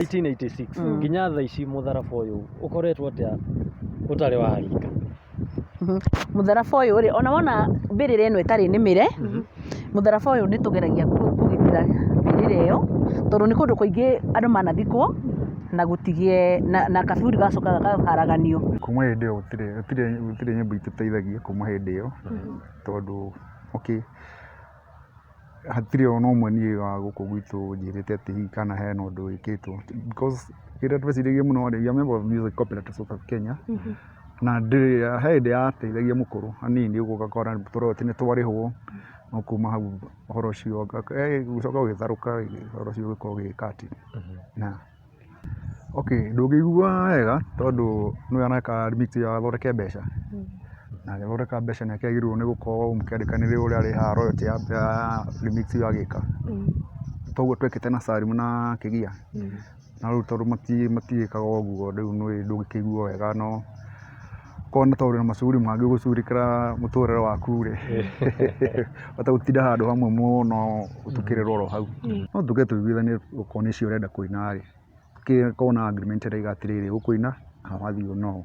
1886 nginya thaa ici mũtharaba ũyũ ũkoretwo atĩa ũtarĩ warika? Mũtharaba ũyũ rĩ, ona wona mbĩrĩra ĩno ĩtarĩ nĩmĩre, mũtharaba ũyũ nĩ tũgeragia kũgitĩra mbĩrĩra ĩyo, tondũ nĩ kũndũ kũingĩ andũ manathikwo na gũtigĩe na kaburi gagacoka gakaharaganio. Kuma hĩndĩ ĩyo gũtirĩ gũtirĩ gũtirĩ nyĩmbo itũteithagia kuma hĩndĩ ĩyo, tondũ okay hatirĩ ona ũmwe niĩ wa gũkũ gwitũ ũnjĩrĩte atĩ hihi kana hena ũndũ wĩkĩtwo because kĩrĩa tweciragia mũno rĩ, we are member of Music Cooperative of Kenya, na ndĩrĩ he hĩndĩ yateithagia mũkũrũ hanini ũguo ũgakora tũroyalty nĩ twarĩhwo, no kuma hau ũhoro ũcio ũgĩcoka ũgĩtharũka ũhoro ũcio ũgĩkorwo ũgĩka atĩ na okay ndũngĩigua wega tondũ nĩwe areka remix ĩyo athondeke mbeca, na agĩthondeka mbeca nĩ akĩagĩrĩirwo nĩ gũkorwo mũkĩandĩkanĩra ũrĩa arĩhaga royalty ya remix ĩyo agĩka. Toguo twekĩte na Salim na Kĩgia, na rĩu tondũ matiĩkaga ũguo rĩu ndũngĩkĩigua wega no korwo nĩ tondũ wĩna macuguri mangĩ ũgũcugurĩkĩra mũtũrĩre waku rĩ, ũtegũtinda handũ hamwe mũno ũtukĩrĩrwo oro hau. No tuge tũiguithanie okorwo nĩ icio ũrenda kũina rĩ, tũkorwo na agreement ĩrauga atĩrĩrĩ ũkũina na wathiĩ ũũ na ũũ.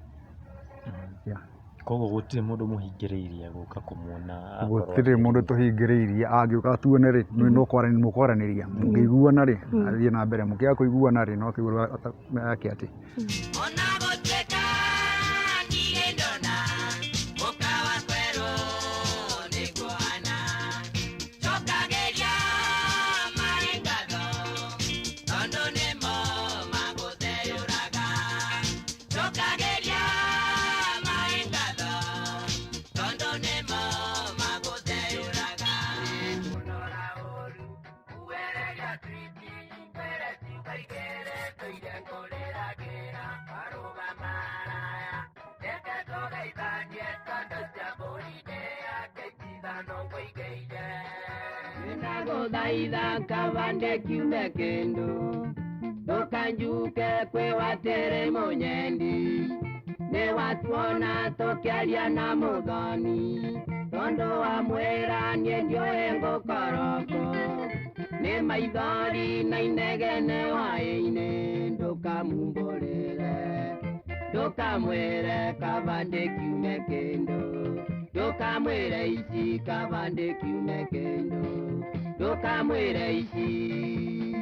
Yeah. Koguo gũtirĩ mũndũ mũhingĩrĩirie gũka kũmuona akorwo Gũtirĩ mũndũ tũhingĩrĩirie, angĩũka tuone rĩ, no mũkwaranĩria, mũngĩiguana rĩ, athiĩ na mbere, mũngĩaga kũiguana rĩ, no eke atĩ. Ona gũtuĩka ndirĩ ndona mũka wa kwerũ nĩkuhana, njokagĩria maĩ ngatho tondũ nĩmo magũtheyũraga. Njokagĩria maĩ ngatho tondũ nĩmo magũtheyũraga. Kũnora ũru uwereria triti mbere tiugaigĩre tũire ngũrĩragĩra warũgama haraya reke tũgeithanie tondũ cia mbũri nĩ yake ithano ngũigĩire. Nĩndagũthaitha kaba ndĩkiume kĩndũ ndũkanjuke kwĩ watĩrĩ mũnyendi nĩwatuona tũkĩaria na mũthoni tondũ wamwĩra niĩ ndiũĩ ngũkorwo nĩ maithori na inegene hwaĩ-inĩ ndũkamumbũrĩre ndũkamwĩre kaba ndĩkiume kĩndũ ndũkamwĩre ici kaba ndĩkiume kĩndũ ndũkamwĩre ici.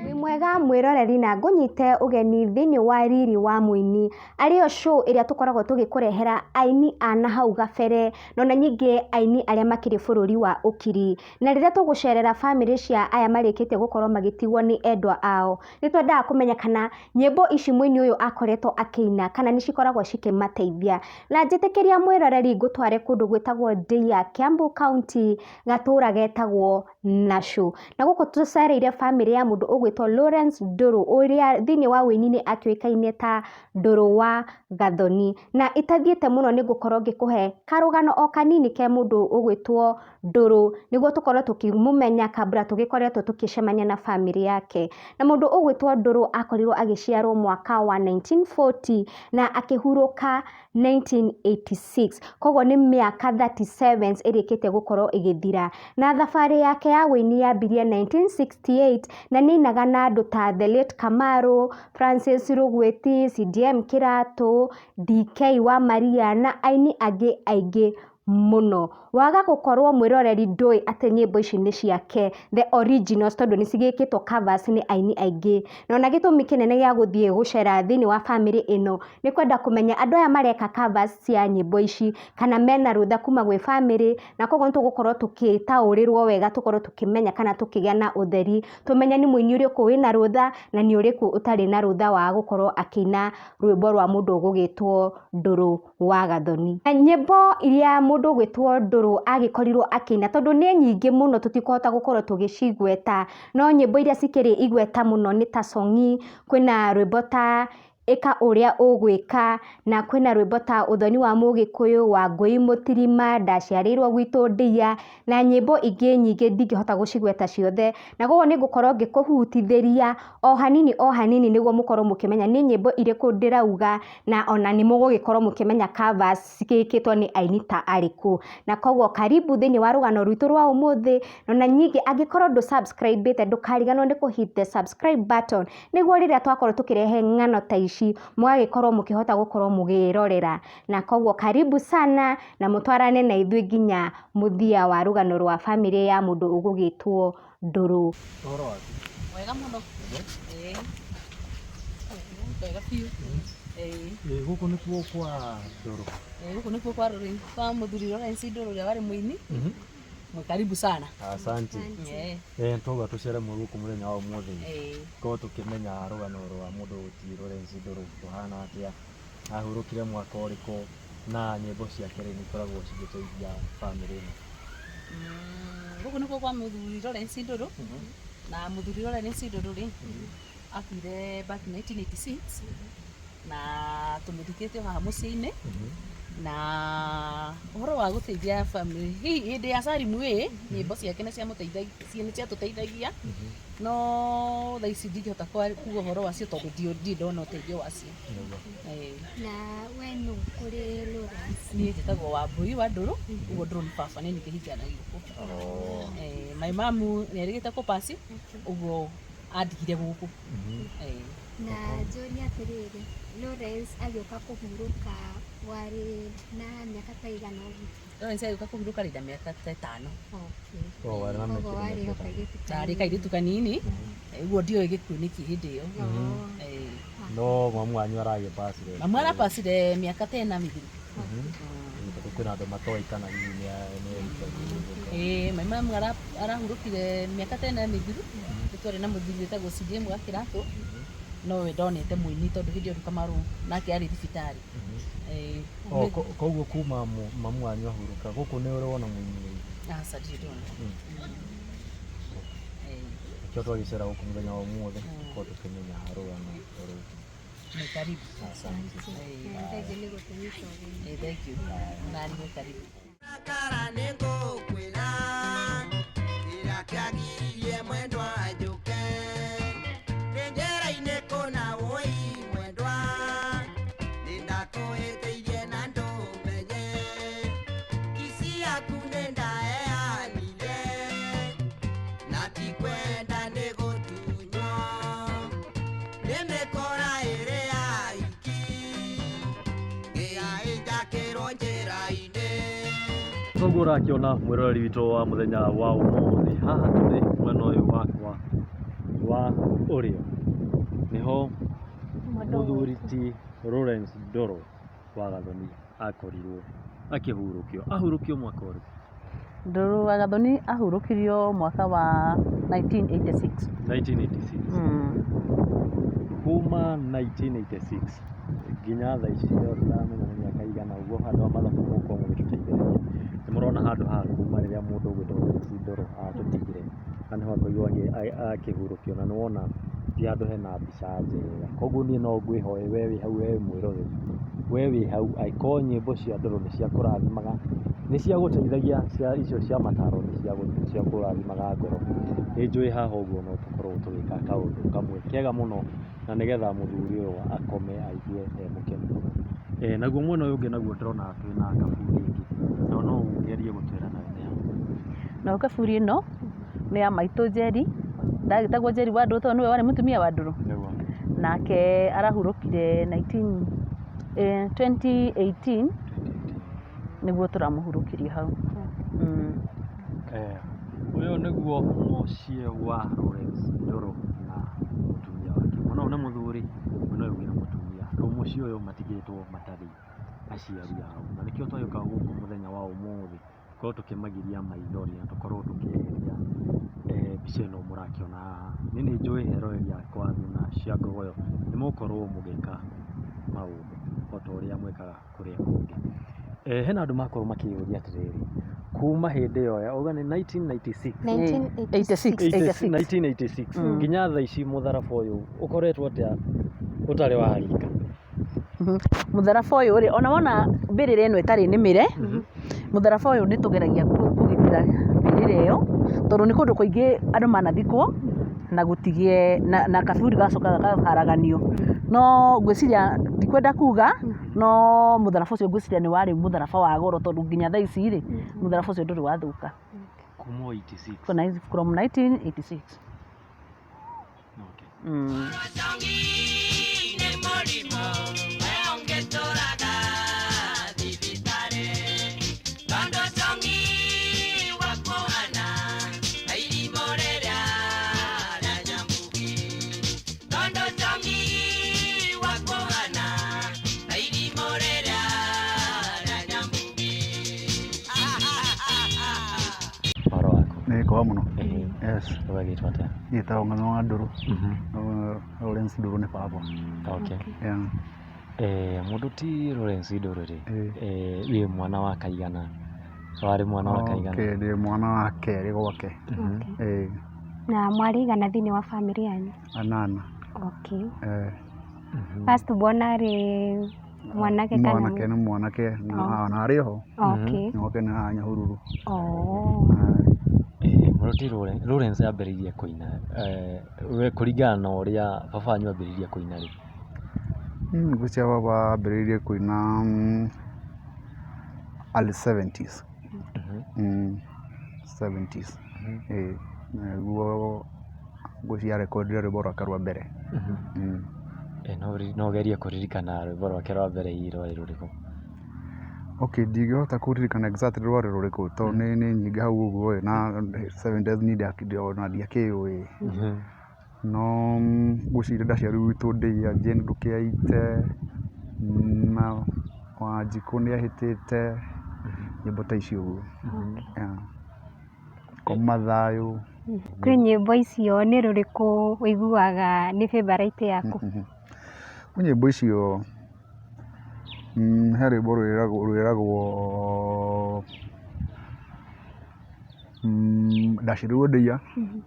Wĩ mwega mwĩroreri na ngũnyite ũgeni thĩinĩ wa riri wa mũini arĩ yo show ĩrĩa tũkoragwo tũgĩkũrehera aini a na hau gabere na ona ningĩ aini arĩa makĩrĩ bũrũri wa ũkiri. Na rĩrĩa tũgũcerera bamĩrĩ cia aya marĩkĩtie gũkorwo magĩtigwo nĩ endwa ao, nĩ twendaga kũmenya kana nyĩmbo ici mũini ũyũ akoretwo akĩina kana nĩ cikoragwo cikĩmateithia. Na njĩtĩkĩria mwĩroreri ngũtware kũndũ gwĩtagwo Ndeiya, Kiambu County, gatũra getagwo Nashu. Na gũkũ tũcereire bamĩrĩ ya mũndũ ũgwĩtwo Lawrence Ndũrũ ũrĩa thĩinĩ wa ũini nĩ akĩũĩkaine ta Ndũrũ wa Gathoni. Na itathiĩte mũno nĩ ngũkorwo ngĩkũhe karũgano o kanini ke mũndũ ũgwĩtwo Ndũrũ nĩguo tũkorwo tũkĩmũmenya kabla tũgĩkoretwo tũkĩcemania na bamĩrĩ yake. Na mũndũ ũgwĩtwo Ndũrũ akorirwo agĩciarwo mwaka wa 1940 na akĩhurũka 1986. Koguo nĩ mĩaka 37 ĩrĩkĩtie gũkorwo ĩgĩthira. Na thabarĩ yake ya ũini yambirie 1968 na nĩ ainaga na andũ ta The late Kamaru, Francis Rũgwĩti, CDM Kĩratũ, DK wa Maria na aini angĩ aingĩ mũno. Waga gũkorwo mwĩroreri ndũĩ atĩ nyĩmbo ici nĩ ciake the originals tondũ nĩ cigĩkĩtwo covers nĩ aini aingĩ. Na ona gĩtũmi kĩnene gĩa gũthiĩ gũcera thĩinĩ wa bamĩrĩ ĩno nĩ kwenda kũmenya andũ aya mareka covers cia nyĩmbo ici kana mena rũtha kuma gwĩ bamĩrĩ, na koguo nĩ tũgũkorwo tũgĩtaũrĩrwo wega tũkorwo tũkĩmenya kana tũkĩgĩa na ũtheri, tũmenye nĩ mũini ũrĩkũ wĩna rũtha na nĩ ũrĩkũ ũtarĩ na rũtha wa gũkorwo akĩina rwĩmbo rwa mũndũ ũgũgĩtwo Ndũrũ wa Gathoni. Nyĩmbo iria mũndũ ũgwĩtwo Ndũrũ agĩkorirwo akĩina tondũ nĩ nyingĩ mũno tũtikũhota gũkorwo tũgĩcigweta, no nyĩmbo iria cikĩrĩ igweta mũno nĩ ta Song'i, kwĩna rwĩmbo ta Ĩka Ũrĩa Ũgwĩka, na kwĩna rwĩmbo ta Ũthoni wa Mũgĩkũyũ, Wangũi Mũtirima, Ndaciarĩirwo Gwitũ Ndĩa, na nyĩmbo ingĩ nyingĩ ndingĩhota gũcigweta ciothe. Na koguo nĩ ngũkorwo ngĩkũhutithĩria o hanini o hanini nĩguo mũkorwo mũkĩmenya nĩ nyĩmbo irĩkũ ndĩrauga, na ona nĩ mũgũgĩkorwo mũkĩmenya covers cigĩkĩtwo nĩ aini ta arĩkũ. Na koguo karibu thĩinĩ wa rũgano rwitũ rwa ũmũthĩ, na nyingĩ angĩkorwo ndũ subscribe ĩte ndũkariganĩrwo nĩ kũ hit the subscribe button, nĩguo rĩrĩa twakorwo tũkĩrehe ng'ano ta ici, mũgagĩkorwo mũkĩhota gũkorwo mũgĩrorera. Na koguo karibu sana na mũtwarane na ithuĩ nginya mũthia wa rũgano rwa bamĩrĩ ya mũndũ ũgũgĩtwo Ndũrũ. Ũhoro waku? Wega mũno. Ĩĩ. Wega biũ. Ĩĩ. Ĩĩ gũkũ nĩkuo kwa Ndũrũ. Ĩĩ gũkũ nĩkuo kwa Rũrĩ, kwa mũthuri Lawrence Ndũrũ ũrĩa warĩ mũini. Mwĩ karibu sana. Asante. Ĩĩ. Eh, twauga tũcere gũkũ mũthenya wa ũmũthĩ. Ĩĩ. Korwo tũkĩmenya rũgano rwa mũndũ ti Lawrence Ndũrũ rũhana atĩa, ahurũkire mwaka ũrĩkũ, na nyĩmbo ciake rĩ nĩ ikoragwo cigĩteithia bamĩrĩ ĩno. Gũkũ nĩkuo kwa mũthuri Lawrence Ndũrũ, na mũthuri Lawrence Ndũrũ rĩ, akuire back 1986 na tũmũthikĩte o haha mũciĩ-inĩ. Na ũhoro wa gũteithia family, hihi hĩndĩ ya Salim ĩ, nyĩmbo ciake nĩ ciamũteithagia, nĩ ciatũteithagia, no thaa ici ndingĩhota kuga ũhoro wacio tondũ ndirĩ ndona ũteithio wacio. Ĩĩ. Na we nũ kũrĩ Lawrence? Niĩ njĩtagwo Wambui wa Ndũrũ, ũguo Ndũrũ nĩ baba nĩ niĩ ngĩhinganagia gũkũ. My mum nĩ erĩgĩte kũpass, ũguo andigire gũkũ. Ĩĩ. Na njũrie atĩrĩrĩ, Lawrence agĩũka kũhurũka warĩ na mĩaka ta ĩigana ũguo? Lawrence agĩũka kũhurũka rĩ na mĩaka ta ĩtano. Okay. Oh, warĩ na Koguo mĩaka warĩ o ĩtano. kairĩtu Ndarĩ kairĩtu kanini, ũguo ndioĩ gĩkuũ nĩkĩ hĩndĩ ĩyo. Ĩĩ. No mamu wanyu aragĩpacire. Mamu arapacire mĩaka ta ĩna mĩthiru. Tondũ kwĩna andũ matoĩ kana hihi nĩ erĩte kũhurũka. Ĩĩ, my mum arahurũkire mĩaka ta ĩna mĩthiru. Nĩ twarĩ na mũthuri wĩtagwo CJ wa Kĩratũ, no we ndonete mũini tondũ hĩndĩ ĩyo Kamaru nake arĩ thibitarĩ. Ĩĩ. Oh, koguo kuma mamu wanyu ahurũka gũkũ nĩ ũrĩ wona mũini rĩngĩ? Aca, ndirĩ ndona. Ĩĩ. Nĩkĩo twagĩcera gũkũ mũthenya wa ũmũthĩ, tũkorwo tũkĩmenya rũgano rũrũ. Mwĩ karibu. Asante. Ĩĩ. Thengiũ nĩ gũtũnyita ũgeni. Ĩĩ, thank you. Nani mwĩ karibu. Kara nĩngũkwĩra kĩrĩa kĩagiririe mwendwa anjũke, ndĩ njĩra-inĩ kũna wũi mwendwa, nĩndakũhĩtĩirie na ndũmenye, ici yaku nĩndaheanire, na ti kwenda nĩ gũtunywo, nĩ mĩkora ĩrĩ ya iki, ngĩaĩnjakĩrwo njĩra-inĩ. Koguo ũrakĩona mwĩroreri witũ wa mũthenya wa ũmũthĩ, haha tũrĩ mwena ũyũ wakwa wa ũrĩo, nĩho mũthuri ti Lawrence Ndũrũ wa Gathoni akorirwo akĩhurũkio. Ahurũkio mwaka ũrĩkũ? Ndũrũ wa Gathoni ahurũkirio mwaka wa 1986. 1986. Kuma 1986 nginya thaa ici no tũramenya nĩ mĩaka igana ũguo handũ ha mathabu mũgũkorwo mũgĩtũteithĩrĩria. Nĩ mũrona handũ haha kuma rĩrĩa mũndũ ũgwĩtwo Lawrence Ndũrũ atũtigire, na nĩho akorirwo akĩhurũkio, na nĩ wona ti handũ hena mbica njega. Koguo niĩ no ngwĩhoe we wĩ hau, we mwĩroreri, we wĩ hau, angĩkorwo nyĩmbo cia Ndũrũ nĩ ciakũrathimaga, nĩ ciagũteithagia, cia icio cia mataro nĩ ciakũrathimaga ngoro, nĩ njũĩ haha ũguo no tũkorwo tũgĩka kaũndũ kamwe kega mũno, na nĩgetha mũthuri ũyũ akome aigue e mũkenu mũno. Naguo mwena ũyũ ũngĩ naguo ndĩrona twĩna kaburi ĩngĩ, na no ũgerie gũtwĩra nayo nĩ ya? Nayo kaburi ĩno nĩ ya maitũ Njeri, ndagĩtagwo Njeri wa Ndũrũ tondũ nĩwe warĩ mũtumia wa Ndũrũ. Nĩguo. Nake arahurũkire 2018 nĩguo tũramũhurũkirie hau. Ũyũ nĩguo mũciĩ wa Lawrence Ndũrũ na mũtumia wake. Mwena ũyũ nĩ mũthuri, mwena ũyũ ũngĩ nĩ mũtumia. Rĩu mũciĩ ũyũ matigĩtwo matarĩ aciari ao, na nĩkĩo twagĩũka gũkũ mũthenya wa ũmũthĩ, tũkorwo tũkĩmagiria maithori na tũkorwo tũkĩeheria mbica ĩno mũrakĩona haha. Niĩ nĩ njũĩ eroreri akwa na cia Ngogoyo nĩ mũgũkorwo mũgĩka maũndũ o ta ũrĩa mwĩkaga kũrĩa kũngĩ. Hena andũ makorwo makĩyũria atĩrĩrĩ, kuma hĩndĩ ĩyo auga nĩ 1996 1986. 1986 nginya thaa ici mũtharaba ũyũ ũkoretwo atĩa Ũtarĩ wa rika. Mũtharaba ũyũ rĩ, ona wona mbĩrĩra ĩno ĩtarĩ nĩmĩre, mũtharaba ũyũ nĩ tũgeragia kũgitĩra mbĩrĩra ĩyo, tondũ nĩ kũndũ kũingĩ andũ manathikwo na gũtigĩe na kaburi gagacoka gakaharaganio. No ngwĩciria ndikwenda kuga, no mũtharaba ũcio ngwĩciria nĩ warĩ mũtharaba wa goro tondũ nginya thaa ici rĩ, mũtharaba ũcio ndũrĩ wathũka. Kuma o 86. From 1986. Okay. Ũhoro waku? Nĩ kwega mũno. Ĩĩ. Yes. Ũgagĩtwo atĩa? Njĩtagwo Ng'ano wa Ndũrũ. Lawrence Ndũrũ nĩ baba. Okay. Yeah. Mũndũ ti Lawrence Ndũrũ rĩ, Ĩĩ. wĩ mwana wa kaigana? Warĩ mwana wa kaigana? Okay, ndĩ mwana wa kerĩ gwake. Ĩĩ. Na mwarĩ aigana thĩinĩ wa bamĩrĩ yanyu? Anana. Okay. Eh. First born arĩ mwanake kana Mwanake nĩ mwanake na ona arĩ ho. Okay. Gwake nĩ haha Nyahururu. Oh. Mũndũ ti Lawrence, Lawrence ambĩrĩirie kũina we kũringana na ũrĩa baba wanyu ambĩrĩirie kũina rĩ? Ngwĩciria baba ambĩrĩirie kũina early 70s. 70s. Ĩĩ. Nĩguo ngwĩciria arekondire rwĩmbo rwake rwa mbere. No ũgerie kũririkana rwĩmbo rwake rwa mbere hihi rwarĩ rũrĩkũ? Okay, ndingĩhota kũririkana exactly rwarĩ rũrĩkũ tondũ nĩ nyingĩ hau ũguo ĩ, na 70s niĩ ona ndiakĩũĩ. No ngwĩciria ndaciarirwo gwitũ ndĩia, Jane ndũkĩaite, na Wanjikũ nĩahĩtĩte, nyĩmbo ta icio ũguo. Yeah. Koma thayũ. Kwĩ nyĩmbo icio nĩ rũrĩkũ ũiguaga nĩ favourite yaku? Kwĩ nyĩmbo icio, he rwĩmbo rwĩragwo ndaciarirwo ndĩia,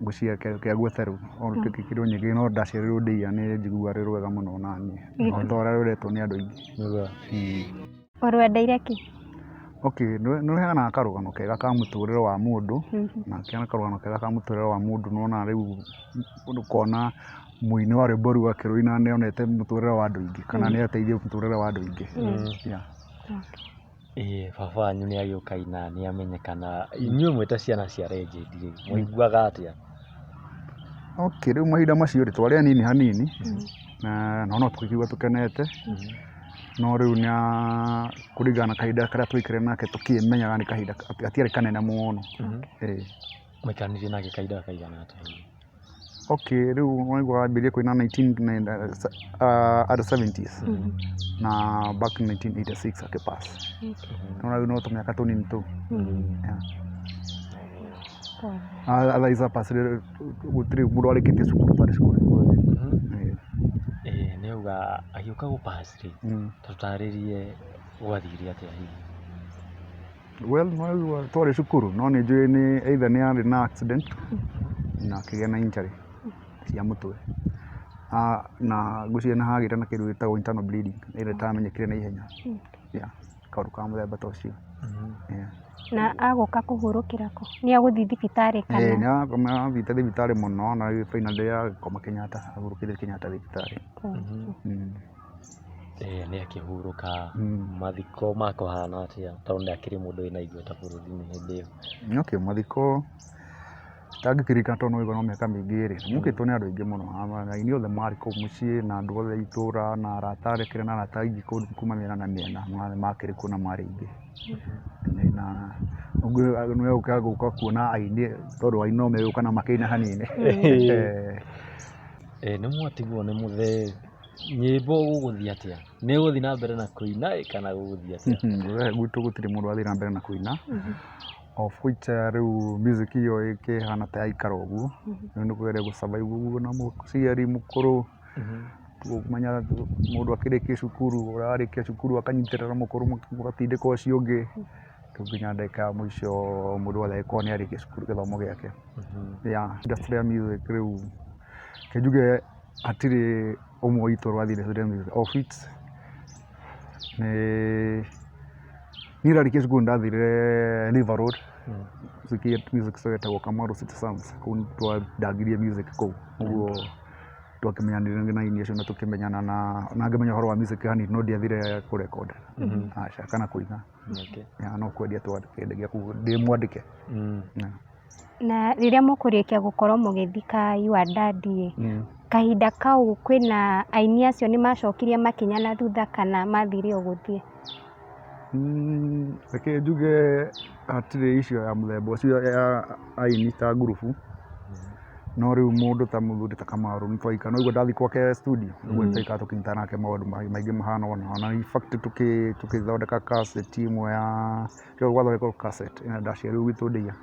ngwĩciria kĩa gweterwo, kĩrĩ o nyingĩ no ndaciarirwo ndĩia nĩ njiguaga rwĩ rwega mũno naniĩ, o ta ũrĩa rwendetwo nĩ andũ aingĩ. Ũrwendeire kĩ? Okay, nĩ rũheanaga karũgano kega ka mũtũrĩre wa mũndũ, na akĩheana karũgano kega ka mũtũrĩre wa mũndũ nĩ wonaga rĩu ũkona mũini wa rwĩmbo rũu akĩrũina nĩ onete mũtũrĩre wa andũ aingĩ, kana nĩ ateithia mũtũrĩre wa andũ aingĩ. Yeah. Ĩĩ baba wanyu nĩ agĩũka aina nĩ amenyekana, inyuĩ mwĩ ta ciana cia legend rĩ, mwaiguaga atĩa? Okay, rĩu mahinda macio rĩ, twarĩ anini hanini, na no tũkĩigua tũkenete, no rĩu nĩ kũringana na kahinda karĩa twaikarire nake tũkĩmenyaga nĩ kahinda gatiarĩ kanene mũno. Ĩĩ. Mwaikaranirie nake kahinda kaigana atĩa hihi? Okay, rĩu waigua wambirie kũina early 70s na back in 1986 akĩpass. Nĩwona rĩu no tũmĩaka tũnini tũu. Yeah. Otherwise apassire gũtirĩ mũndũ warĩkĩtie cukuru twarĩ cukuru ithuothe. Ĩĩ. Nĩ auga agĩũka gũpass rĩ, tũtarĩrie gwathire atĩa hihi? Well, no twarĩ cukuru no nĩ njũĩ nĩ either nĩ arĩ na accident na akĩgĩa na injury cia mũtwe. Na ngwĩciria nĩ hagĩire na kĩndũ gĩtagwo internal bleeding ĩrĩa ĩtamenyekire na ihenya. Yeah, kaũndũ ka mũthemba ta ũcio. Yeah. Na agũka kũhurũkĩra kũ? Nĩ agũthiĩ thibitarĩ kana? Ĩĩ nĩ athiĩte thibitarĩ mũno na rĩu finally agĩkoma Kenyatta, ahurũkĩire Kenyatta thibitarĩ. Ĩĩ nĩ akĩhurũka, mathiko makũhana atĩa tondũ nĩ akĩrĩ mũndũ wĩna igweta bũrũri-inĩ hĩndĩ ĩyo? Okay, mathiko itangĩkĩririkana tondũ no mĩaka mĩingĩ rĩ, mokĩtwo nĩ andũ aingĩ mũno, aini othe marĩ kũu mũciĩ na andũ othe a itũra na arata arekire na arata aingĩ kuma mĩena na mĩena makĩrĩ kuo na marĩ aingĩ. Na nĩ gũka kuona aini tondũ aini no megũka na makĩine hanini. Nĩ mwatigwo nĩ mũthee, nyĩmbo gũgũthiĩ atĩa? Nĩ ũgũthiĩ na mbere na kũina ĩ kana gũgũthiĩ atĩa? Gwitũ gũtirĩ mũndũ ũrathiĩ na mbere na kũina, of which rĩu music ĩyo ĩkĩhana ta yaikara ũguo, rĩu nĩ kũgeria gũ survive ũguo na mũciari mũkũrũ, ũkũmenya mũndũ akĩrĩkia cukuru, ũrĩa warĩkia cukuru akanyitĩrĩra mũkũrũ mũgatindĩka ũcio ũngĩ, rĩu nginya ndagĩka ya mũico mũndũ wothe agĩkorwo nĩ arĩkia cukuru gĩthomo gĩake. Yeah, industry ya music rĩu reke njuge Hatirĩ ũmwe witũ ũrathire studio music of which nĩ niĩ ndarĩkia cukuru nĩndathire River Road music store ĩtagwo Kamaru City Sounds, kũu nĩtwandangirie music kũu, ũguo twakĩmenyanire na aini acio na tũkĩmenyana na ngĩmenya ũhoro wa music hanini no ndiathire kũ record, aca kana kũina. No kwendia twendagia kũu ndĩ mwandĩke. Na rĩrĩa mũkũrĩkia gũkorwo mũgĩthika your dad ĩ, kahinda kau kwĩna aini acio nĩ macokirie makinya na thutha kana mathire o gũthiĩ? Reke njuge hatirĩ issue ya mũthemba ũcio ya aini ta ngurubu, no rĩu mũndũ ta mũthuri ta Kamaru nĩ twaikara, no ũguo ndathiĩ gwake studio, nĩguo twaikara tũkĩnyitana nake maũndũ maingĩ mahana ũna, ona in fact tũgĩthondeka cassette ĩmwe ya, gwathondekwo cassette ĩno ndaciarirwo gwitũ Ndeiya,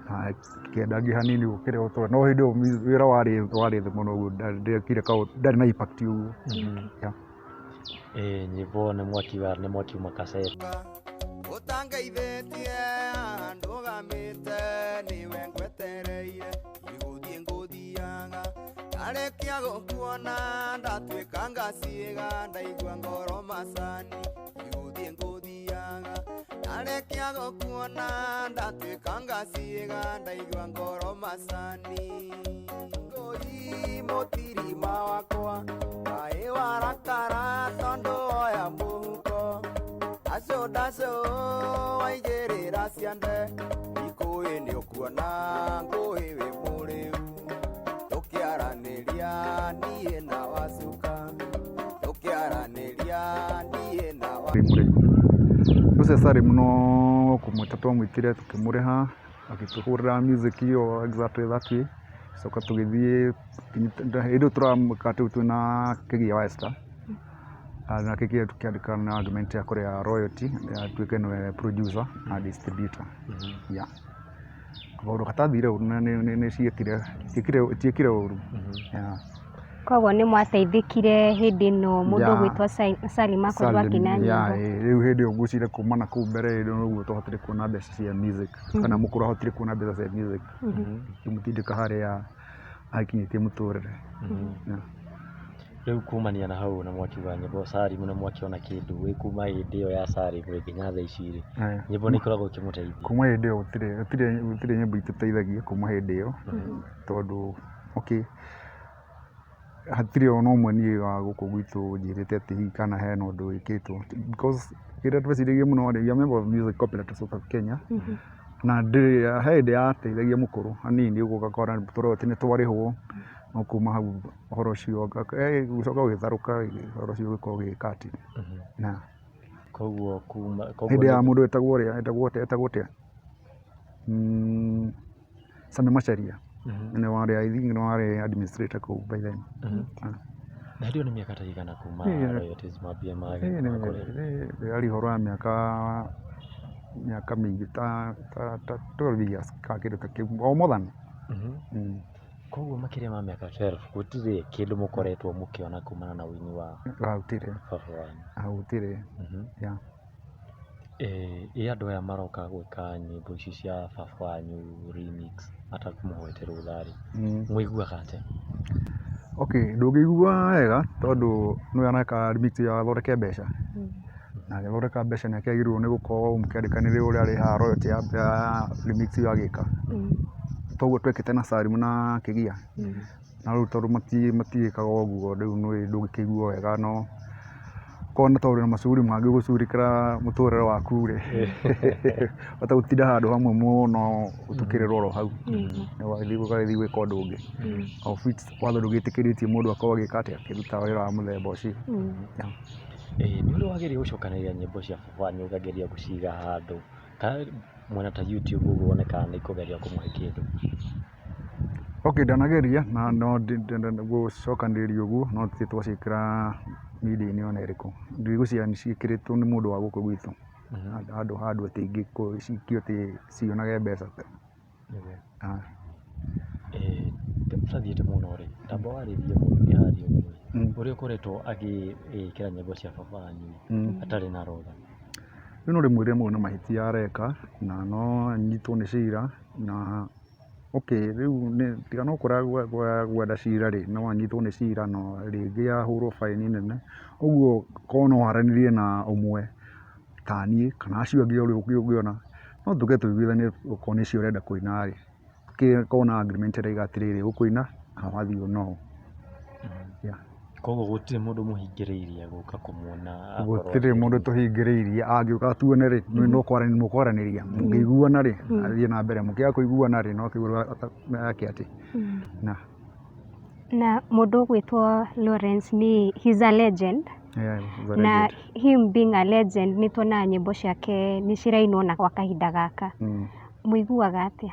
na ĩkĩendangia hanini gũkĩra ũrĩa, no hĩndĩ ĩyo wĩra warĩ thĩ mũno ũguo ndekire kaũndũ, ndarĩ na impact ũguo. Yeah. Ĩĩ nyĩmbo nĩ mwakiuma cassette. Ũtangeithĩtie ndũgamĩte nĩwe ngwetereire nĩgũthiĩ ngũthiaga ndarĩkia gũkuona ndatuĩka ngaciĩga ndaigua ngoro macani nĩgũthiĩ ngũthiaga ndarĩkia gũkuona ndatuĩka ngaciĩga ndaigua ngoro macani ngũi mũtirima wakwa kaĩ warakara tondũ woya mũhuko ndaco ndaco waigĩrĩra ciande ikũĩ nĩũkuona ngũĩ wĩ mũrĩu tũkĩaranĩria niĩ na wacuka tũkĩaranĩria niĩ na wa Ũcio Salim no kũmwĩta twamwĩtire tũkĩmũrĩha agĩtũhũrĩra music ĩyo exactly that way, coka tũgĩthiĩ hĩndĩ ĩyo tũramwĩka rĩu twĩna Kĩgia wa Esther, na Kĩgia tũkĩandĩka na agreement ya kũrĩha royalty atuĩke nĩwe producer na distributor. Yeah. Kaũndũ gatathire ũru nĩ ciekire itiekire ũru. Yeah. Koguo nĩ mwateithĩkire hĩndĩ ĩno mũndũ ũgwĩtwo Salim akorirwo akĩina nyĩmbo. Rĩu hĩndĩ ĩyo ngwĩciria kuma na kũu mbere hĩndĩ ĩyo nĩguo twahotire kuona mbeca cia music kana mũkũrũ ahotire kuona mbeca cia music ikĩmũtindĩka harĩa akinyĩtie mũtũrĩre. Rĩu kumania na hau na mwakiuga nyĩmbo Salim na mwakĩona kĩndũ ĩ kuma hĩndĩ ĩyo ya Salim nginya thaa ici rĩ, nyĩmbo nĩ ikoragwo ikĩmũteithia? Kuma hĩndĩ ĩyo gũtirĩ nyĩmbo itũteithagia kuma hĩndĩ ĩyo tondũ okay hatirĩ ona ũmwe niĩ wa gũkũ gwitũ ũnjĩrĩte atĩ hihi kana hena ũndũ wĩkĩtwo because kĩrĩa tweciragia mũno rĩ, we are member of Music Cooperative of Kenya na ndĩrĩ he hĩndĩ yateithagia mũkũrũ hanini ũguo ũgakora royalty nĩ twarĩhwo no kuma hau ũhoro ũcio gũcoka ũgĩtharũka ũhoro ũcio ũgĩkorwo ũgĩka atĩ na Koguo kuma hĩndĩ ya mũndũ wetagwo ũrĩa etagwo atĩa etagwo atĩa Sammy Macharia nĩ warĩ I think nĩ warĩ administrator kũu by then. Na hĩndĩ ĩyo nĩ mĩaka ta igana kuma royalties mambie makũrĩha? Yarĩ ũhoro wa mĩaka mĩingĩ ta 12 years kana kĩndũ ta kĩu or more than. Koguo makĩria ma mĩaka 12 gũtirĩ kĩndũ mũkoretwo mũkĩona kumana na ũini wa Gũtirĩ. baba wanyu? Gũtirĩ. Yeah. Ĩ andũ aya maroka gwĩka nyĩmbo ici cia baba wanyu remix matakũmũhoete rũtha rĩ, mũiguaga atĩa? Okay, ndũngĩigua wega tondũ nĩwe areka remix ĩyo athondeke mbeca na agĩthondeka mbeca nĩ akĩagĩrĩirwo nĩ gũkorwo mũkĩandĩkanĩra ũrĩa arĩhaga royalty ya remix ĩyo agĩka. Toguo twekĩte na Salim na Kĩgia na rĩu tondũ matiĩkaga ũguo rĩu ndũngĩkĩigua wega no korwo nĩ tondũ wĩna macuguri mangĩ ũgũcugurĩkĩra mũtũrĩre waku rĩ, ũtegũtinda handũ hamwe mũno ũtukĩrĩrwo oro hau, ũgagĩthiĩ gwĩka ũndũ ũngĩ. Of which watho ndũgĩtĩkĩrĩtie mũndũ akorwo agĩka atĩa, akĩruta wĩra wa mũthemba ũcio. Nĩ ũrĩ wageria gũcokanĩrĩria nyĩmbo cia baba wanyu ũkageria gũciga handũ kana mwena ta YouTube ũguo wone kana nĩ ikũgeria kũmũhe kĩndũ? Okay, ndanageria na no gũcokanĩrĩria ũguo no tũtirĩ twaciĩkĩra media-inĩ ona ĩrĩkũ. Ndigwĩciria nĩ ciĩkĩrĩtwo nĩ mũndũ wa gũkũ gwitũ handũ handũ atĩ ingĩkio atĩ cionage mbeca. Ũtathiĩte mũno rĩ, tamba warĩrie mũndũ wĩ harĩa ũguo ũrĩa ũkoretwo agĩkĩra nyĩmbo cia baba wanyu atarĩ na rũtha. Rĩu no ndĩmwĩre mau nĩ mahĩtia areka na no anyitwo nĩ cira na Okay, rĩu nĩ tiga no kũrega gwetha cira rĩ, no anyitwo nĩ cira no rĩngĩ ahũrwo baĩni nene. Ũguo korwo no aranĩrie na ũmwe ta niĩ kana acio angĩ ũrĩa ũngĩona, no tũke tũiguithanie okorwo nĩ icio ũrenda kũina rĩ, tũkorwo na agreement ĩrauga atĩrĩrĩ, ũkũina na wathiĩ ũũ na ũũ. Yeah. Koguo gũtirĩ mũndũ mũhingĩrĩirie gũka kũmuona akorwo Gũtirĩ mũndũ tũhingĩrĩirie, angĩũka tuone rĩ, no mũkwaranĩria, mũngĩiguana rĩ, athiĩ na mbere, mũngĩaga kũiguana rĩ, no akĩigua eke atĩ. Na Na mũndũ ũgwĩtwo Lawrence nĩ he's a legend. Yeah, he's a Na legend. him being a legend nĩ tuonaga nyĩmbo ciake nĩ cirainwo na gwa kahinda gaka. Mũiguaga atĩa?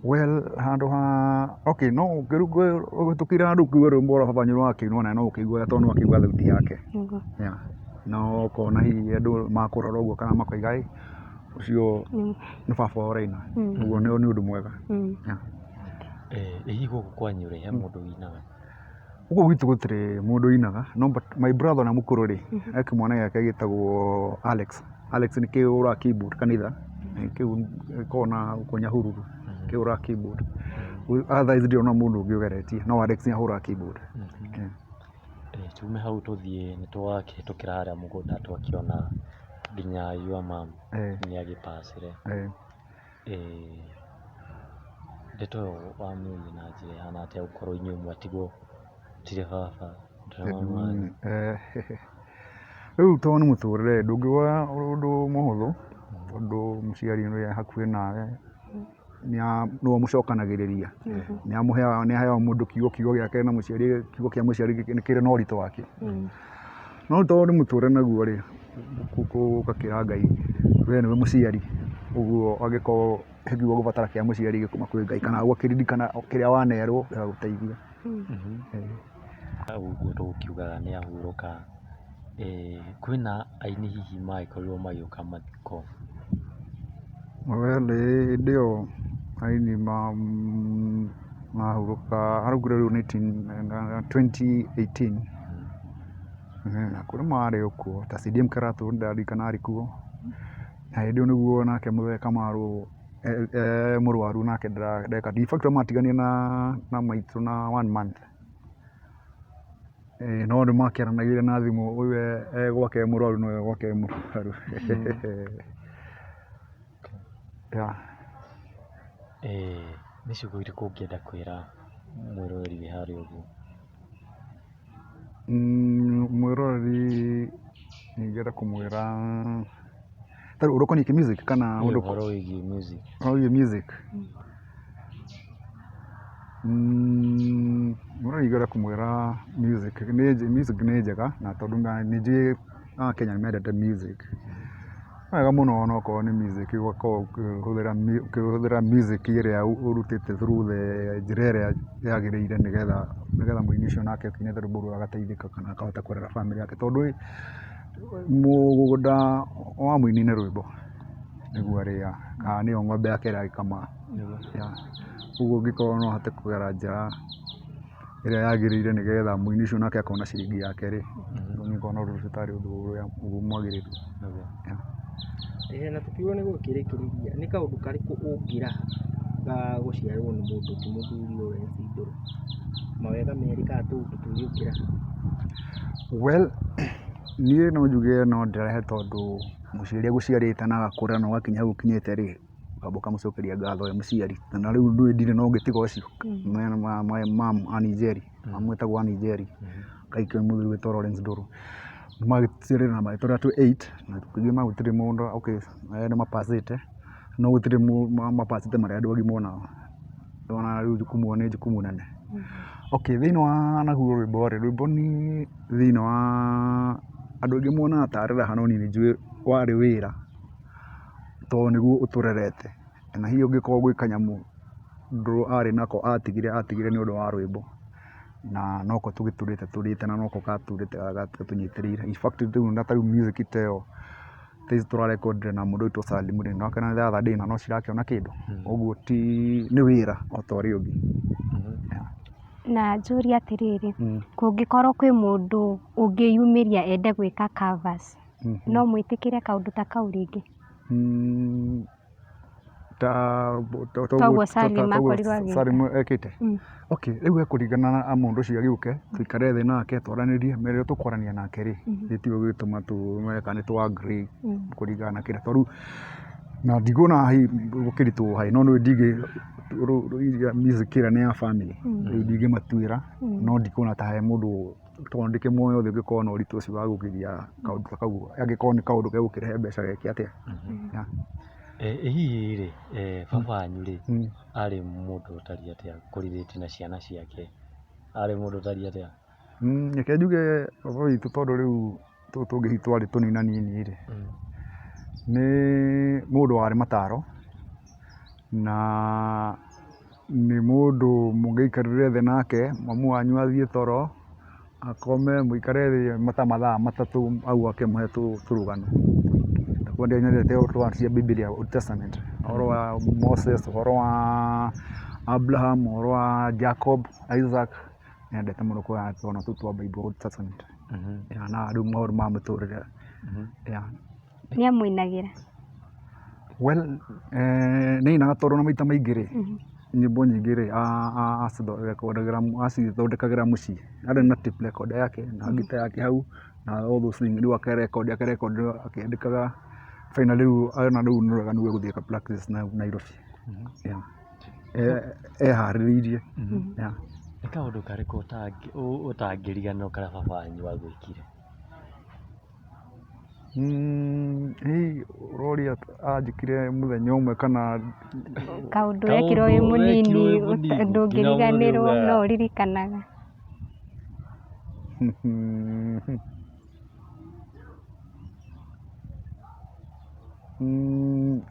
Well, handũ ha okay no ũhĩtũkĩire handũ ũkĩigua rwĩmbo rwa baba wanyu rũrakĩinwo nawe no ũkĩiguaga tondũ nĩ wakĩigua thauti yake. Yeah. Na ũkona hihi andũ makũrora ũguo kana makoiga ĩ ũcio nĩ baba ũraina. Ũguo nĩ ũndũ mwega. Yeah. Ĩ hihi gũkũ kwanyu rĩ, he mũndũ ũinaga? Gũkũ gwitũ gũtirĩ mũndũ ũinaga, no but my brother ũrĩa mũkũrũ rĩ, he kĩmwana gĩake gĩtagwo Alex. Alex nĩ kĩhũraga keyboard kanitha, kĩu gĩkoragwo na gũkũ Nyahururu, kĩhũraga keyboard. Otherwise ndirĩ ndona mũndũ ũngĩ ũgeretie, no Alex nĩ ahũraga keyboard. Tume hau tũthiĩ nĩ twakĩhĩtũkĩra harĩa mũgũnda twakĩona nginya your mum nĩ agĩpacire. Ndeto ĩyo wamĩoire na njĩra ĩhana atĩa gũkorwo inyuĩ mwatigwo mũtirĩ baba, mũtirĩ mami wanyu? Rĩu tondũ nĩ mũtũrĩre ndũngĩwoya ũndũ mũhũthũ tondũ mũciari nĩ hakuhĩ nawe, nĩwe mũcokanagĩrĩria, nĩ aheaga mũndũ kiugo, kiugo gĩake na mũciari, kiugo kĩa mũciari nĩ kĩrĩ na ũritũ wakĩo. No rĩu tondũ nĩ mũtũrĩre naguo rĩ, ũgakĩra Ngai we nĩwe mũciari, ũguo angĩkorwo he kiugo ũgũbatara kĩa mũciari gĩkuuma kwĩ Ngai kana ũgakĩririkana kĩrĩa wanerwo gĩgagũteithia. Hau ũguo tũgũkiugaga nĩ ahurũka, kwĩna aini hihi magĩkorirwo magĩũka mathiko? Well hĩndĩ ĩyo aini mahurũka araugire rĩu 2018 na kũrĩ marĩ o kuo ta CDM Keratũ nĩndaririkana arĩ kuo, na hĩndĩ ĩyo nĩguo nake Mũthee Kamaru e mũrwaru nake ndeka, in fact matiganire na maitũ na one month, no nĩ makĩaranagĩria na thimũ ũyũ e gwake e mũrwaru na ũyũ e gwake e mũrwaru. Yeah. Nĩ ciugo irĩkũ ũngĩenda kwĩra mwĩroreri wĩ harĩa ũguo? Mwĩroreri ingĩenda kũmwĩra, ta rĩu ũndũ ũkoniĩ kĩ-music kana ũndũ Ũhoro wĩgiĩ music. Ũhoro wĩgiĩ music? Mwĩroreri ingĩenda kũmwĩra music music nĩ njega na tondũ nĩ njũĩ Akenya nĩ mendete music. Nĩ wega mũno ona okorwo nĩ music ũgakorwo ũkĩhũthĩra music ĩrĩa ũrutĩte through the njĩra ĩrĩa yagĩrĩire nĩgetha mũini ũcio nake akĩine rwĩmbo rũu agateithĩka kana akahota kũrera bamĩrĩ yake. Tondũ ĩ mũgũnda wa mũini nĩ rwĩmbo nĩguo arĩaga kana nĩyo ng'ombe yake ĩrĩa agĩkamaga. Ũguo ũngĩkorwo no ũhote kũgera njĩra ĩrĩa yagĩrĩire nĩgetha mũini ũcio nake akona ciringi yake rĩ, niĩ ngona ũndũ ũcio tarĩ ũndũ ũrĩa mwagĩrĩru. Na tũkiuga nĩ gũkĩrĩkĩrĩria, nĩ kaũndũ karĩkũ ũngĩraha ga gũciarwo nĩ mũndũ ti mũthuri Lawrence Ndũrũ? Mawega merĩ kana tũũndũ twĩrĩ ũngĩraha? Well, niĩ no njuge no ndĩrahe tondũ mũciari agũciarĩte na agakũrera na ũgakinya hau ũkinyĩte rĩ, ũkamba ũkamũcokeria ngatho we mũciari. Na rĩu ndũĩ ndirĩ na ũngĩ tiga ũcio, my mum Ann Njeri, mamu etagwo Ann Njeri, akahikio nĩ mũthuri wĩtagwo Lawrence Ndũrũ. Nĩmagĩtũciarire na magĩtũrera twĩ eight, na tũkiuma gũtirĩ mũndũ, okay erĩ nĩ mapacĩte, no gũtirĩ mapacĩte marĩ andũ agima onao. Nĩwona rĩu jukumu nĩ jukumu nene. Okay thĩinĩ wa naguo rwĩmbo rĩ, rwĩmbo nĩ thĩinĩ wa andũ aingĩ monaga tarĩ raha no niĩ nĩ njũĩ warĩ wĩra, tondũ nĩguo ũtũrerete. Na hihi ũngĩkorwo gwĩ kanyamũ Ndũrũ arĩ nako atigire atigire nĩ ũndũ wa rwĩmbo. Na noko tũgĩtũrĩte tũrĩte na noko gatũrĩte gatũnyitĩrĩire. In fact rĩu ta rĩu music ta ĩyo ta ici tũrarekondire na mũndũ ũgwĩtwo Salim rĩ, nĩwakĩona the other day na no cirakĩona kĩndũ. Ũguo ti nĩ wĩra o ta ũrĩa ũngĩ. Na njũrie atĩrĩrĩ, kũngĩkorwo kwĩ mũndũ ũngĩyumĩria ende gwĩka covers, no mwĩtĩkĩre kaũndũ ta kau rĩngĩ? Ta Toguo Salim akorirwo agĩka. Salim ekĩte. Okay, rĩu ekũringana na mũndũ ũcio agĩũke, tũikare thĩ nake twaranĩrie, rĩrĩa tũkwarania nake rĩ, nĩ tiwe ũgĩtũma tũmenye kana nĩ tũ agree kũringana na kĩrĩa, tondũ na ndikuona hihi gũkĩritũha no nĩ ndingĩ music ĩrĩa nĩ ya family, rĩu ndingĩmatuĩra, no ndikuona ta he mũndũ tondũ ndĩkĩmuoya ũthiũ ũngĩkorwo na ũritũ ũcio wa gũgiria kaũndũ ta kau, angĩkorwo nĩ kaũndũ gegũkĩrehe mbeca geke atĩa. Yeah. Ĩ hihi rĩ, baba wanyu rĩ, arĩ mũndũ ũtariĩ atĩa kũ relate na ciana ciake? Arĩ mũndũ ũtariĩ atĩa? Reke njuge baba witũ tondũ rĩu tũtũ tũngĩ hihi twarĩ tũnina nini rĩ, nĩ mũndũ warĩ mataro, na nĩ mũndũ mũngĩaikarire thĩ nake, mamu wanyu athiĩ toro, akome mũikare thĩ ta mathaa 3 hau akĩmũhe tũrũgano. Tondũ nĩ nyendete ũhoro cia Bibilia Old Testament, ũhoro wa Moses, ũhoro wa Abraham, ũhoro wa Jacob, Isaac, nĩ endete mũno kuoya tũgano tũu twa Bible Old Testament. Yeah, na rĩu maũndũ ma mũtũrĩre. Yeah. Nĩ amũinagĩra? Well, nĩ ainaga tondũ na maita maingĩ rĩ, nyĩmbo nyingĩ rĩ, acithondekagĩra mũciĩ. Arĩ na tape recorder yake na ngita yake hau na all those things, rĩu akarekondi akarekondi akĩandĩkaga finally rĩu ona rĩu nĩ wega nĩguo egũthiĩ aka practice Nairobi. Yeah. Eharĩrĩirie. Yeah. Nĩ kaũndũ karĩkũ ũtangĩriganĩrwo karĩa baba wanyu agwĩkire? Hihi ũroria anjĩkire mũthenya ũmwe kana Kaũndũ wekirwo wĩ Kaũndũ mũnini wekirwo wĩ mũnini, ndũngĩriganĩrwo nginya no ũririkanaga.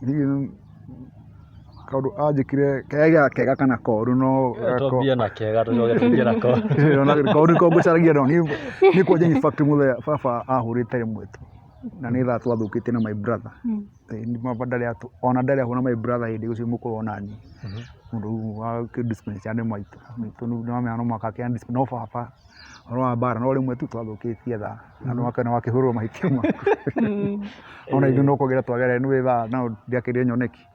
Hihi kaũndũ anjĩkire kega kega kana koru no Twambie na kega tũcoke tũingie na koru. Koru nĩko ngũcaragia no niĩ kwanja in fact mũthenya baba ahũrĩte rĩmwe tu na nĩ thaa twathũkĩtie na my brother. Baba ndarĩ ona ndarĩ ahũra my brother hĩndĩ ũcio mũkũrũ ona niĩ. Mũndũ wa discipline cia nĩ maitũ. Maitũ nĩwamenya no mũhaka akĩ no baba ũhoro wa mbara no rĩmwe tu twathũkĩtie thaa na nĩwakĩhũrwo mahĩtia maku. Ona ithuĩ no kũgera twagerera nĩũĩ thaa no ndĩakĩrĩ nyoneki.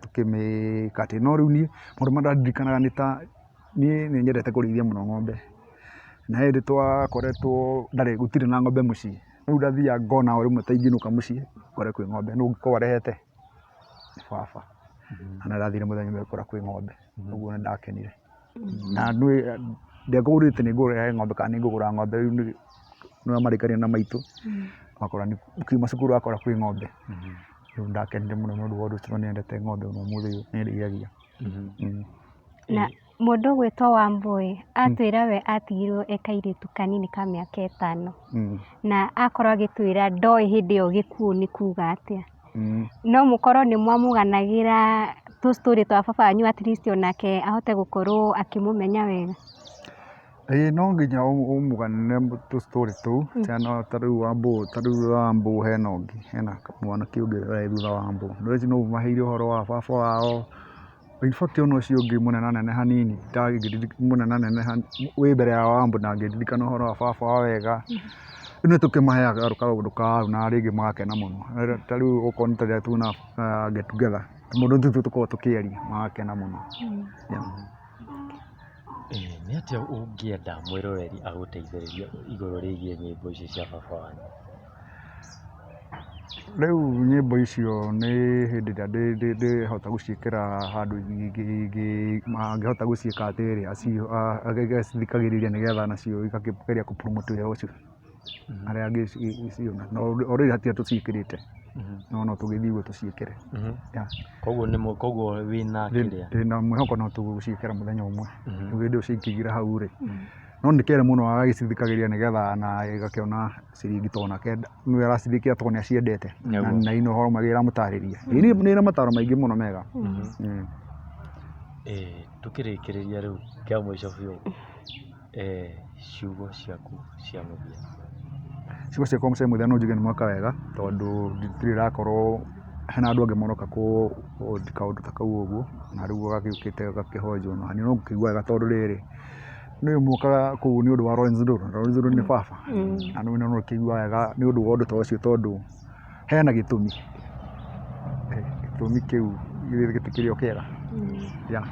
Tũkĩmĩka atĩ no rĩu niĩ maũndũ marĩa ndirikanaga nĩ ta niĩ nĩ nyendete kũrĩithia mũno ng'ombe. Na he hĩndĩ twakoretwo ndarĩ gũtirĩ na ng'ombe mũciĩ. Rĩu ndathiaga ngona o rĩmwe ta ingĩinũka mũciĩ ngore kwĩ ng'ombe, nũ ũngĩkorwo arehete? Nĩ baba. Na nĩndathire mũthenya ũmwe ngĩkora kwĩ ng'ombe, ũguo nĩ ndakenire. Na ndiakũgũrĩte nĩ ngũrehe ng'ombe kana nĩ ngũgũra ng'ombe, rĩu nĩ marĩkanire na maitũ, wakora ũkiuma cukuru wakora kwĩ ng'ombe. Rĩu nĩ ndakenire mũno nĩ ũndũ wa ũndũ ũcio tondũ nĩ nyendete ng'ombe ona ũmũthĩ ũyũ nĩ ndĩithagia. Na mũndũ ũgwĩtwo Wambũi atwĩra we atigirwo e kairĩtu kanini ka mĩaka 5 na akorwo agĩtwĩra ndoĩ hĩndĩ ĩyo gĩkuũ nĩ kuga atĩa. No mũkorwo nĩ mwamũganagĩra tũ story twa baba wanyu at least onake ahote gũkorwo akĩmũmenya wega. Ĩĩ no nginya ũmũganĩre tũ story tũu, ta rĩu Wambũi, ta rĩu Wambũi hena ũngĩ, hena mwanake ũngĩ ũrarĩ thutha wa Wambũi. Andũ acio no ũmaheire ũhoro wa baba wao, in fact ona ũcio ũngĩ mũnenanene hanini, mũnenanene wĩ mbere ya Wambũi ndangĩririkana ũhoro wa baba wao wega. Rĩu nĩ tũkĩmaheaga kaũndũ kau na rĩngĩ magakena mũno. Ta rĩu okorwo nĩ ta rĩrĩa tuna get together, mũndũ tũu tũkoragwo tũkĩaria magakena mũno. Yeah. Nĩ atĩa ũngĩenda mwĩroreri agũteithĩrĩrie igũrũ rĩgiĩ nyĩmbo ici cia baba wanyu? Rĩu nyĩmbo icio nĩ hĩndĩ ĩrĩa ndĩhota gũciĩkĩra handũ angĩhota gũciĩka atĩrĩrĩ, agacithikagĩrĩria nĩgetha nacio igakĩgeria kũ promote wĩra ũcio. Harĩa angĩciona. Already hatirĩ tũciĩkĩrĩte, no tũgĩthiĩ ũguo tũciĩkĩre. Yeah. Koguo nĩ koguo wĩna kĩrĩa? Ndĩna mwĩhoko no tũgũciĩkĩra mũthenya ũmwe. Rĩu hĩndĩ ĩyo ciaingĩra hau rĩ, no nĩkĩere mũno agagĩcithikagĩrĩria nĩgetha ona ĩgakĩona ciringi tondũ onake nĩwe aracithikĩra tondũ nĩ aciendete. Na ina ũhoro mwega ĩramũtarĩria. Nĩ ĩna mataro maingĩ mũno mega. Tũkĩrĩkĩrĩria rĩu kĩa mũico biũ, ciugo ciaku cia mũthia. Ciugo ciakwa cia mũthia no njuge nĩ mwaka wega tondũ ndirĩ ndakorwo hena andũ angĩ maroka kũ hold kaũndũ ta kau ũguo na rĩu gagĩũkĩte gakĩhonjwo na niĩ no ngũkĩigua wega tondũ rĩrĩ nĩ mokaga kũu nĩ ũndũ wa Lawrence Nduru, Lawrence Nduru nĩ baba na nĩ no ũkĩigua wega nĩ ũndũ wa ũndũ ta ũcio tondũ hena gĩtũmi. Gĩtũmi kĩu githĩ gĩtikĩrĩ o kĩega? Yeah.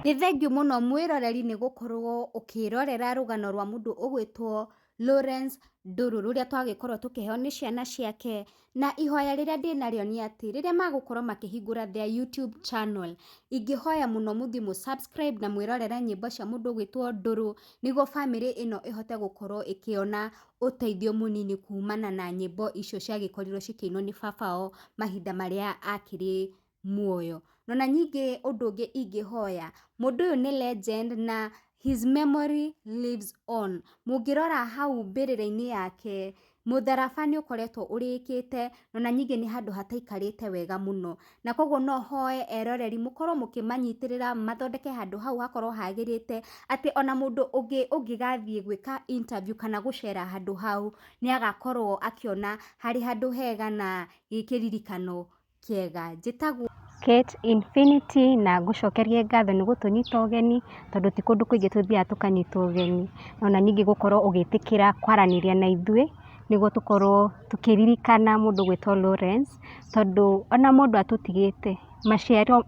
Nĩ thengiũ mũno mwĩroreri nĩ gũkorwo ũkĩrorera rũgano rwa mũndũ ũgwĩtwo Lawrence Ndũrũ rũrĩa twagĩkorwo tũkĩheo nĩ ciana ciake. Na ihoya rĩrĩa ndĩnarĩo nĩ atĩ rĩrĩa magũkorwo makĩhingũra their YouTube channel, ingĩhoya mũno mũthiĩ mũ subscribe na mwĩrorere nyĩmbo cia mũndũ ũgwĩtwo Ndũrũ, nĩguo bamĩrĩ ĩno ĩhote gũkorwo ĩkĩona ũteithio mũnini kumana na nyĩmbo icio ciagĩkorirwo cikĩinwo nĩ baba wao mahinda marĩa akĩrĩ muoyo. Na ningĩ ũndũ ũngĩ ingĩhoya, mũndũ ũyũ nĩ legend na his memory lives on. Mũngĩrora hau mbĩrĩra-inĩ yake, mũtharaba nĩ ũkoretwo ũrĩkĩte, na ningĩ nĩ handũ hataikarĩte wega mũno. Na koguo no hoe eroreri mũkorwo mũkĩmanyitĩrĩra mathondeke handũ hau hakorwo hagĩrĩte, atĩ ona mũndũ ũngĩ ũngĩgathiĩ gwĩka interview kana gũcera handũ hau, nĩ agakorwo akĩona harĩ handũ hega na gĩkĩririkano kĩega. Njĩtagwo Kate Infinity, na ngũcokerie ngatho nĩ gũtũnyita ũgeni, tondũ ti kũndũ kũingĩ tũthiaga tũkanyitwo ũgeni. Ona ningĩ gũkorwo ũgĩtĩkĩra kwaranĩria na ithuĩ nĩguo tũkorwo tũkĩririkana mũndũ ũgwĩtwo Lawrence, tondũ ona mũndũ atũtigĩte,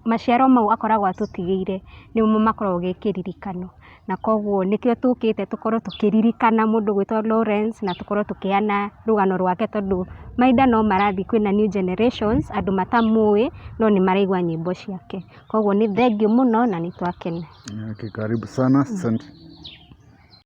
maciaro mau akoragwo atũtigĩire nĩmo makoragwo gĩ kĩririkano. Na koguo nĩkĩo tũkĩte tũkorwo tũkĩririkana mũndũ ũgwĩtwo Lawrence, na tũkorwo tũkĩheana rũgano rwake, tondũ mahinda no marathiĩ, kwĩna new generations, andũ matamũĩ no nĩ maraigua nyĩmbo ciake. Koguo nĩ thengiũ mũno na nĩ twakena. Okay, karibu sana, asante.